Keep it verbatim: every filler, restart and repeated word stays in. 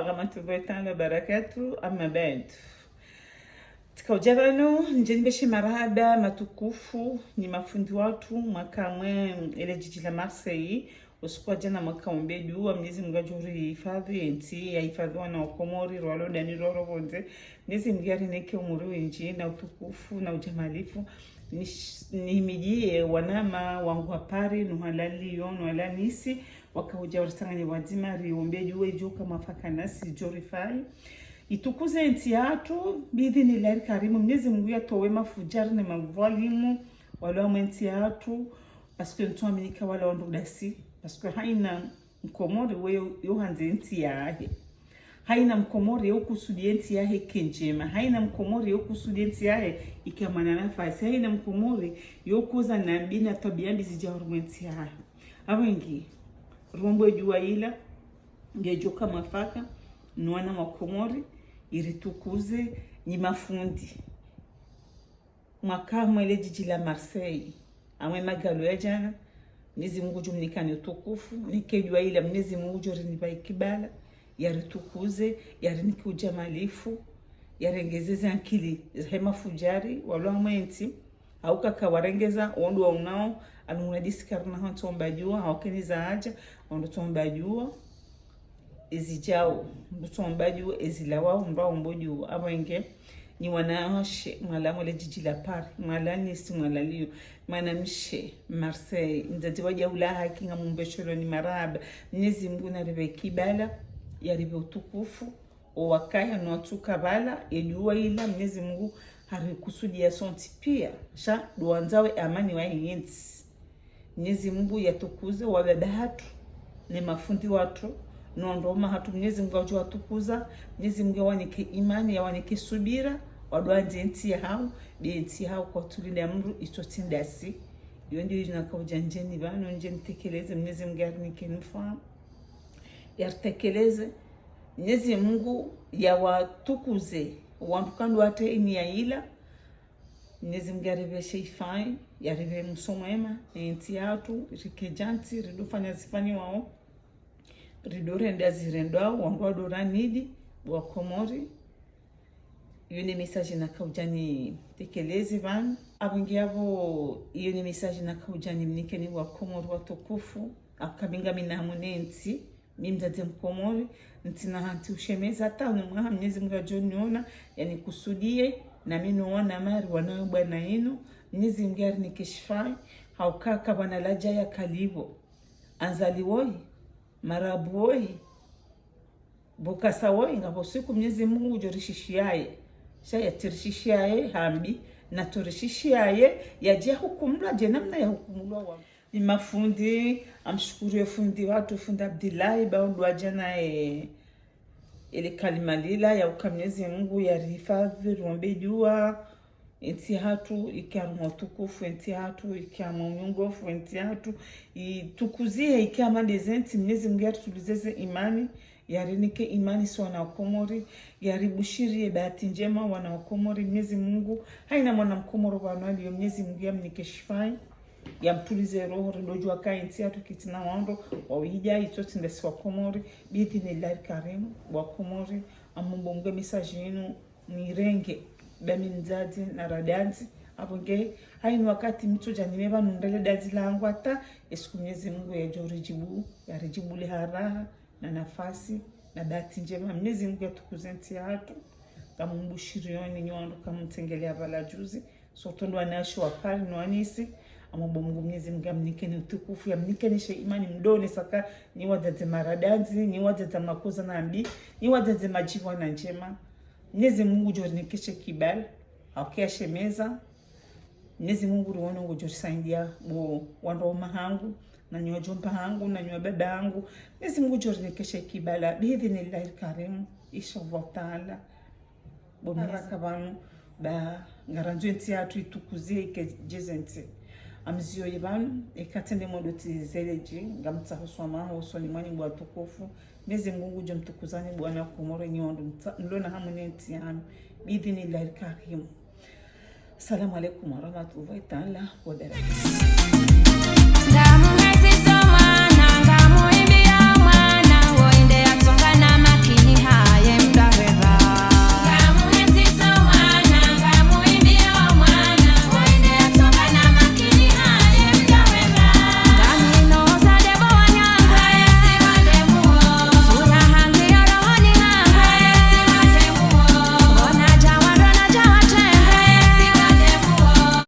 Warahmatullahi taala wabarakatuh, amma baad. Tsika udja pvanu, ndjeni mbeshe marahaba matukufu, nyi mafundi watru, mwakamwe ele djidji la Marseille, usiku wa djana mwaka umbe dua, Mnyezi Mungu adjorihifadhwi, yentsi yahifadhwi wana wa Komori, rwalo ndani roro pvondze, Mnyezi Mungu yarinike umuri wendji na utukufu na ujamalifu, nish-, nihimidiye wanama wangu wa Paris, no hala Lyon, no hala Nice, waka udja waritsanganye pvwadzima, riombe dua idjo ka mwafaka nasi idjo rifayi. Itukuze ntsi yatru, biidhinillahi lkarimu, Mnyezi Mungu yatowe mafudjari ne madhwalimu, walo harumwa ntsi yatru, parce que ntsuamini ka wala wandru dasi, parce que haina Mkomori we yo, yo handze ntsi yahe. Haina Mkomori yo kusudiye ntsi yahe ke ndjema. Haina Mkomori yo kusudiye ntsi yahe ike mwana nafasi. Haina Mkomori yo kuza na mbi na twabia mbi zidja harumwa ntsi yahe. Apvo nge, riombe dua ila, ngedjo ka mwafaka, no wana wa Komori, iritukuze, nyi mafundi. Mwakamwe ele djidji la Marseille, amwe magalo ya djana, Mnyezi Mungu udjo mnikani utukufu, nike dua ila Mnyezi Mungu udjo rinipa ikibala, yaritukuze, yarinike ujamalifu, yarengeze ze ankili zahe mafudjari, walo harumwa entsi, hauka ka warengeza, wandru wa unao, alumuna disikari na hantsi omba dua, hauka ni za hadja, wandru tsomba dua, ezidjao, mndru tsomba dua, ezilawao, mndru aombe dua, apvo nge, nyi wanawashe, mwala mwele djidji la Paris, mwala Nice, mwala Lyon, mwanamshe, Marseille, mdzadze wadja ula haki ngamumbesheloni marahaba, Mnyezi Mungu naripve ikibala, yaripve utukufu, owakaya no watsuka pvala, edua ila, Mnyezi Mungu harikusudiya sontsi pia, sha dua ndzawe amani wahe yentsi. Mnyezi Mungu yatukuze wababa hatru, ne mafundi watru, no wandru waume hatru, Mnyezi Mungu adjo watukuza, Mnyezi Mungu yawanike imani, yawanike subira, wadjo andze ntsi yahao, be ntsi yahao kwatsu lile amru itso tsi ndasi. Iyo ndiyo idjo naka udja ndjeni pvanu, ndjeni tekeleze, Mnyezi Mungu yarinike nufaa, yaritekeleze, Mnyezi Mungu yawatukuze, wandru kandru watre ini ya ila, Mnyezi Mungu yaripve sheifayi, yaripve mwiso mwema, ne ntsi yatru, rike djantsi, ridofanya zifanyiwao, ridorenda zirendwao, wandru wadoranidi, wa Komori. Iyo ni message naka udja nitekeleze pvanu. Apvo nge apvo, iyo ni message naka udja nimnikeni wa Komori watukufu, hauka mi ngami na hamu ne ntsi, mi mdzadze Mkomori, ntsina hantsi ushemeza, hata unu mwaha Mnyezi Mungu adjo niona, yanikusudiye, na mi no wana mari, wanawe bwana inu, Mnyezi Mungu yarinike shifayi, hauka ka pvwana ladja ya kalipvo. Anzali woyi, Marabu woyi, Bokasa woyi, ngapvo siku Mnyezi Mungu udjo rishishiyaye. Sha yatsi rishishiyaye hambi, natsu rishishiyaye, yadje yahukumulwa, dje namna yahukumulwa wa. Nyi mafundi, ngamshukuru ye fundi watru, fundi Abdillahi, ba undru wadja naye, ele kalima lila, yauka Mnyezi Mungu yarihifadhwi, riombe dua, entsi yahatru ike harumwa utukufu, entsi yahatru ike harumwa unyongofu, entsi yahatru itukuzihe ike hama ndeze ntsi, Mnyezi Mungu yaritulizeze imani, yarinike imani si wana wa Komori, yaribushiriye bahati ndjema wana wa Komori, Mnyezi Mungu, haina mwana Mkomori pvanu aliyo, Mnyezi Mungu yamnike shifayi, yamtulize roho, ridodjuwa ka entsi yahatru kitsina wandru, wawidja, itso tsi ndasi wa Komori, biidhinillahi lkarimu, wa Komori, ngamumbo mge message inu, nirenge, ba mi mdzadze na radandzi, apvo nge, haina wakati mitsodja nime pvanu ndele dandzi langu hata, esiku Mnyezi Mungu yadjo ridjibu, yaridjibu le haraha, na nafasi, na bahati ndjema, Mnyezi Mungu yatukuze entsi yahatru, ngamumbushiriyoni nyi wandru kamumtsengelea pvala juzi, surtout ndo wanawashe wa Paris no wa Nice, ngamumbo Mungu Mnyezi Mungu yamnikeni utukufu, yamnikeni she imani mdone saka, nyi wadzadze maradandzi, nyi wadzadze makoza na mbi, nyi wadzadze madjipvwa na ndjema. Mnyezi Mungu udjo rinike she kibali, hauka yashemeza. Mnyezi Mungu riwono ngudjo risaidiya bo wandru waume hangu, na nyi wadjomba hangu, na nyi wababa hangu. Mnyezi Mungu udjo rinike she kibali, biidhinillahi lkarimu, inshallah taala. Bo Mnyezi. Baraka pvanu, ba ngarandzo entsi yahatru itukuzihe ike djeze ntsi. Ngamziyo ye pvanu, eka tsi nde mwendo tsi zeleji, ngamtsaho swamaha, usoni mwanyu bo watukufu. Mnyezi Mungu ngudjo mtukuzani bo wana Komori nyi wandru mtsa-, mlo na hamu ne ntsi yanu. Biidhinillahi lkarimu. Assalamu alaikum warahmatullahi taala wabarakatuh.